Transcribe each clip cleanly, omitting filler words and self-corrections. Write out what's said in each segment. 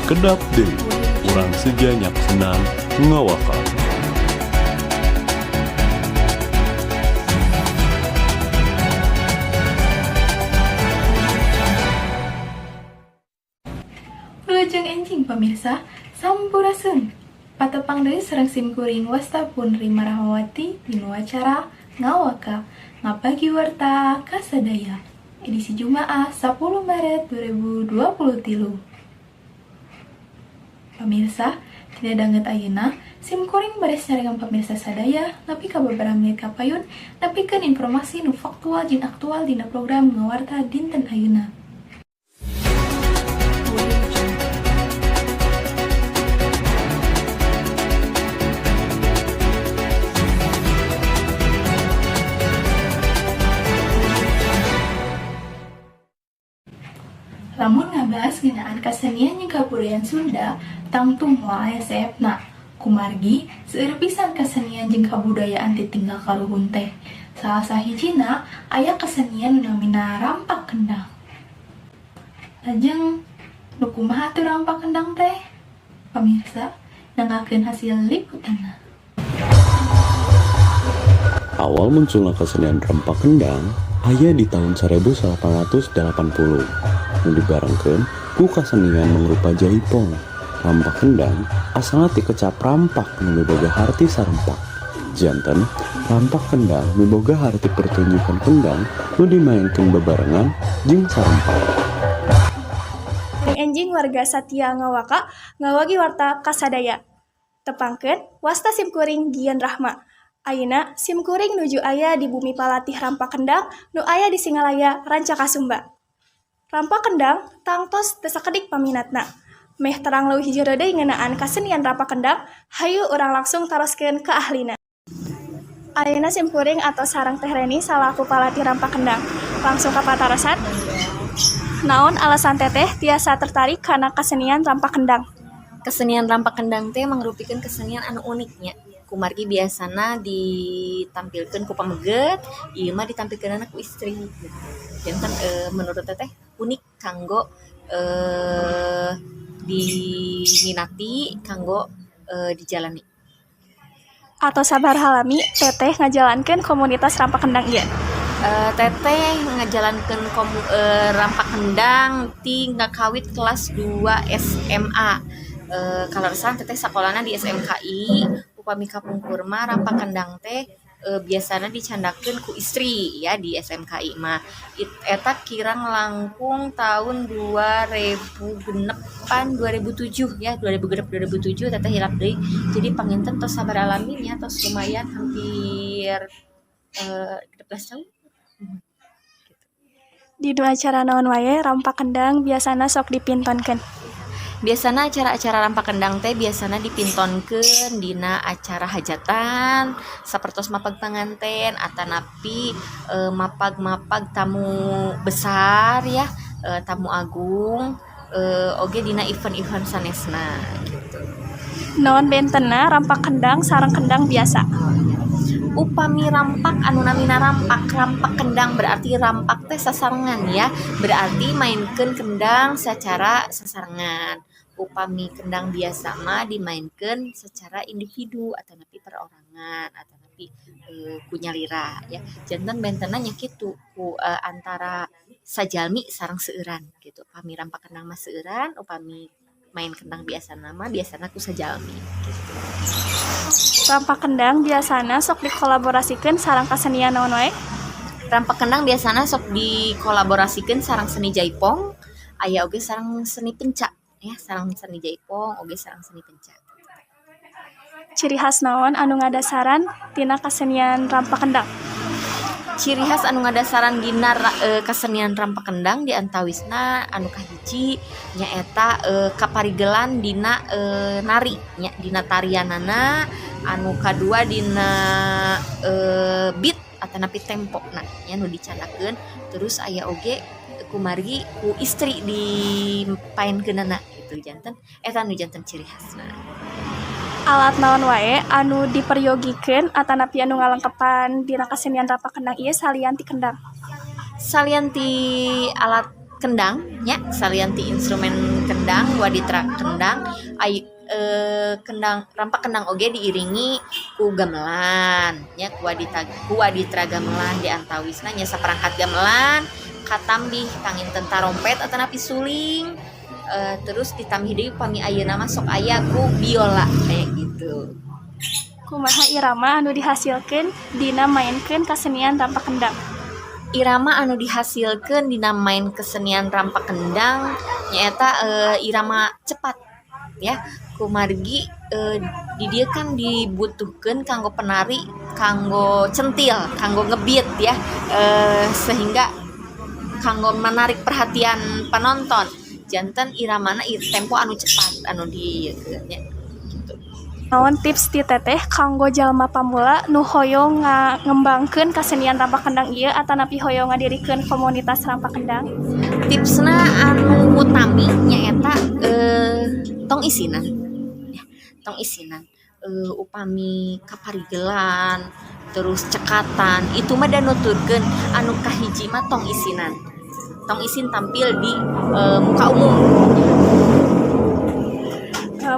Kedap deui, urang seja nyaksenan Ngawaka. Wilujeng enjing pamirsa, sampurasun. Patepang deui sareng simkuring, wasta pun Rima Rahmawati, dina acara Ngawaka, ngabagi warta kasadaya. Edisi Jumaah 10 Maret 2023. Pamirsa, dina danget ayeuna, simkuring bade nyarengan pamirsa sadaya nepi ka babaraha menit kapayun nepikeun informasi nu faktual jeung aktual dina program Ngawarta dinten ayeuna. Lamun ngabahas ngeunaan kasenian jeung kabudayaan Sunda, tangtu moal aya seepna. Kumargi, seueur pisan kasenian jeung kabudayaan titinggal karuhun teh. Salah sahijina aya kesenian nu namina rampak kendang. Lajeng, nu kumaha atuh rampak kendang teh? Pamirsa, dengarkeun hasil liputanna. Awal munculna kesenian rampak kendang aya di tahun 1880 nu dibarengkeun ku kasenian mangrupa jaipong. Rampak kendang asalna ti kecap rampak nu miboga harti sarempak. Janten, rampak kendang miboga harti pertunjukan kendang nu dimaenkeun bebarengan jeung sarempak. Enjing warga satia Ngawaka, ngawagi warta kasadaya. Tepangkeun, wasta simkuring Gian Rahma. Ayeuna simkuring nuju aya di bumi palatih rampak kendang nu aya di Singalaya, Rancakasumba. Rampak kendang tangtos teu sakedik paminatna. Meh terang leuwih jero deui ngeunaan kasenian rampak kendang, hayu urang langsung taroskeun ka ahlina. Ayeuna simkuring atos sareng Teh Reni salaku palatih rampak kendang. Langsung ka patarosan. Naon alasan Teteh tiasa tertarik kana kesenian rampak kendang? Kesenian rampak kendang teh mangrupikeun kesenian anu uniknya, kumargi biasana ditampilkeun ku pameget, ieu mah ditampilkeunana ku istri gitu. Janten menurut Teteh unik kanggo diminati, kanggo dijalani. Atos sabaraha lami Teteh ngajalankeun komunitas rampak kendang ieu? Teteh ngajalankeun rampak kendang ti ngakawit kelas 2 SMA. Kaleresan Teteh sakolana di SMKI. Upami kapungkur mah rampak kendang teh biasana dicandakeun ku istri ya di SMKI mah. Eta kirang langkung tahun 2006-an, 2007 ya, 2006, 2007, Teteh hilap deui. Jadi panginten tos sabaraha lami nya, tos lumayan hampir 13 tahun. Dina acara naon wae rampak kendang biasana sok dipintonkeun? Biasana acara-acara rampak kendang teh biasana dipintonkeun dina acara hajatan sapertos mapag panganten atanapi mapag-mapag tamu besar ya, tamu agung, oge dina event-event sanesna gitu. Naon bentenna rampak kendang sareng kendang biasa? Oh iya. Upami rampak anu namina rampak, rampak kendang berarti rampak teh sasarengan ya. Berarti mainkeun kendang secara sasarengan. Upami kendang biasa mah dimainkeun secara individu atanapi perorangan atanapi ku nyalira ya. Janten bentenna nya kitu ku antara sajalmi sareng seueuran gitu. Upami rampak kendang mah seueuran, upami main kendang biasana mah biasana ku sajalmi gitu. Rampak kendang biasana sok dikolaborasikeun sareng kasenian naon wae? Rampak kendang biasana sok dikolaborasikeun sareng seni jaipong, aya oge sareng seni pencak ya, sareng seni jaipong oge sareng seni pencak. Ciri khas naon anu ngadasaran tina kasenian rampak kendang? Ciri khas anu ngadasaran dina kesenian rampak kendang di antawisna anu kahiji nyaeta kaparigelan dina nari nya, dina tarianana, anu kadua dina beat atanapi tempo na nya nu dicandakeun, terus aya oge kumargi ku istri dipaenkeunana gitu. Janten eta nu janten ciri khasna. Alat naon wae anu diperyogikeun atanapi anu ngalengkepan dina kasenian rampak kendang ieu salian ti kendang? Salian ti alat kendang nya, salian ti instrumen kendang. Kendang, waditra kendang, kendang rampak kendang oge diiringi ku gamelan nya, ku waditra gamelan, di antawisna nya saperangkat gamelan, katambih panginten tarompet atanapi suling, terus ditambih deui pami ayeuna mah sok aya ku biola kayak gitu. Kumaha irama anu dihasilkeun dina mainkeun kasenian rampak kendang? Irama anu dihasilkeun dina main kesenian rampak kendang nyaeta irama cepat ya, kumargi di dieu kan dibutuhkeun kanggo penari, kanggo centil, kanggo ngebeat ya, sehingga kanggo menarik perhatian penonton, janten iramana tempo anu cepat anu di nya gitu. Naon tips ti Teteh kanggo jalma pamula nu hoyong ngembangkeun kasenian rampak kendang ieu atanapi hoyong ngadirikeun komunitas rampak kendang? Tipsna anu utami nyaeta tong isinan ya, tong isinan. Upami kaparigelan terus cekatan itu mah da nuturkeun, anu kahiji mah tong isinan, tong isin tampil di muka umum.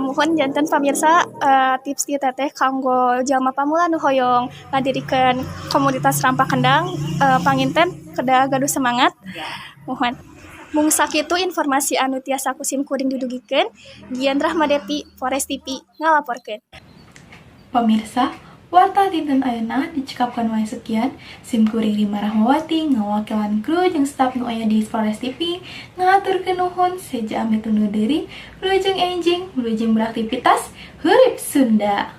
Muhun janten pamirsa, tips ti Teteh kanggo jalma pamula nu hoyong ngadirikeun komunitas rampak kendang, panginten kedah gaduh semangat. Muhun. Mung sakitu informasi anu tiasa ku sim kuring didugikeun. Gian Rahmadepi, Flores TV ngalaporkeun. Pemirsa, warta dinten ayeuna dicekapkan wae sekian. Sim kuring Rima Rahmawati ngawakilan kru jeung staf nu aya di Flores TV ngahaturkeun nuhun, seja amit undur diri, wilujeng enjing, wilujeng beraktivitas, hurip Sunda.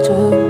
Do.